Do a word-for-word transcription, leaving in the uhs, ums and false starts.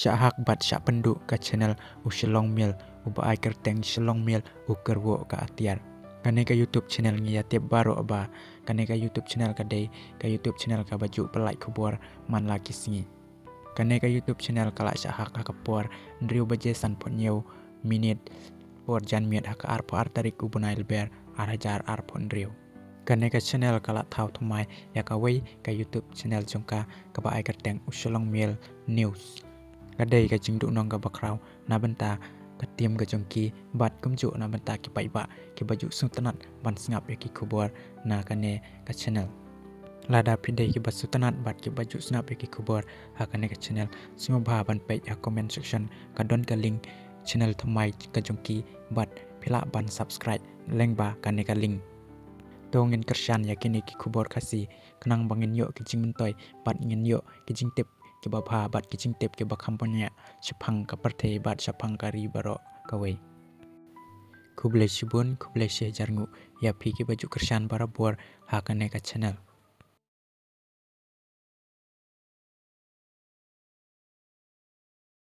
Shah hak bad shah pynduh ka channel U Shillong Mail, uba ai kyrteng Shillong Mail, u kyrwoh ka atiar. Kane ka YouTube channel ngi ïa tip baroh ba kane ka YouTube channel ka dei ka YouTube channel kaba ju pyllait khubor man la ki sngi. Kane ka YouTube channel ka la shah hak ha ka por hynriew baje sanphew hynñiew minit por janmiet ha ka arphew ar tarik u bnai Lber ar hajar arphew hynriew. Kane ka channel ka la thaw thymmai ïa kawei ka YouTube channel jong ka kaba ai kyrteng U Shillong Mail News. Ka dei ka jingduhnong kaba khraw na bynta ka team ka jong ki bad kumjuh na bynta ki paidbah kiba ju sngewtynnat ban sngap ïa ki khubor na kane ka channel. Lada phi dei kiba sngewtynnat bad kiba ju sngap ïa ki khubor ha kane ka channel, sngewbha ban peit ha comment section, ka don ka link channel thymmai ka jong ki bad phi lah ban subscribe lyngba kane ka link. To ngin kyrshan ïa kine ki khubor Khasi khnang ba ngin ïoh ki jingmyntoi bad ngin ïoh ki jingtip kiba bha bad ki jingtip kiba kham bniah shaphang ka pyrthei bad shaphang ka ri baroh kawei. Khublei shibun, khublei shihajar nguh ïa phi kiba ju kyrshan barabor ha kane ka channel.